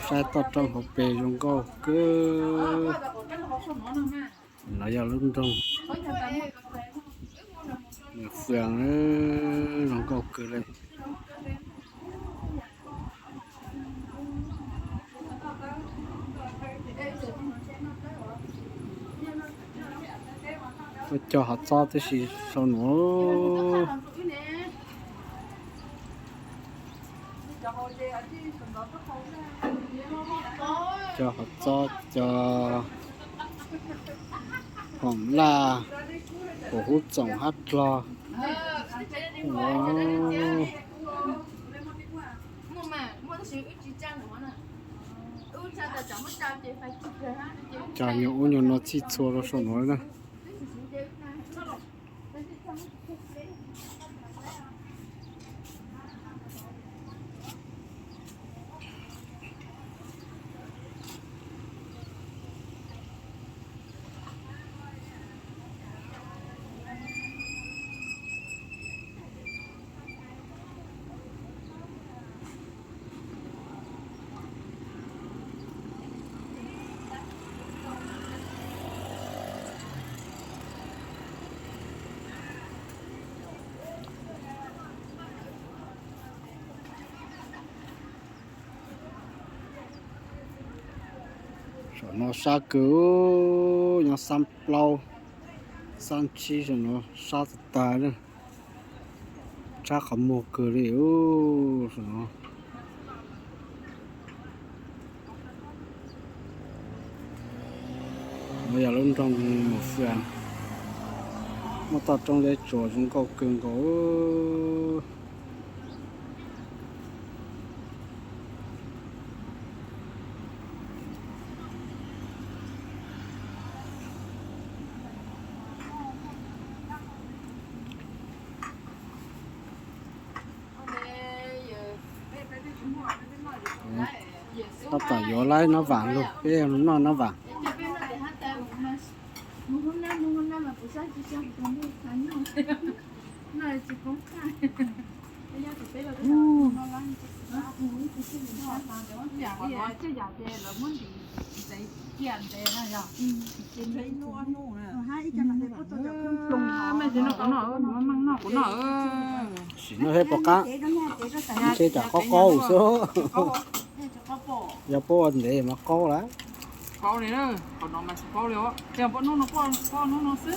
Saib toj roob hauv pes zoo nkauj kawg. No yog lub nroog Mường Phường, zoo nkauj kawg li. Tuaj cog hov txob tib si sau nuav. Cog hov txob, cog hoom laj, huv hub txoom hab dlog. Cog nyuag ub nyuag no txhij txhua rau saum no na. Saum no sab kawg, nyob xab plaub xab tsib saum no sab tag tag na. Tshab qhov muag kawg li saum no. No yog lub nroog Mường Phường, muaj toj roob zeb tsuas zoo nkauj kawg nkaus. Tab tom yuav laib nab vam lug, peb noj nab vam. Mej tsis noj kuv noj, mej maj noj kuv noj. Sim no seb puas qab, ntshe tsam qaub qaub xwb. Yog puab ua ntev mas qaub lawm. Qaub li, qhov no mas tsis qaub li os. Ces puab hnub no, puab hnub no xwb.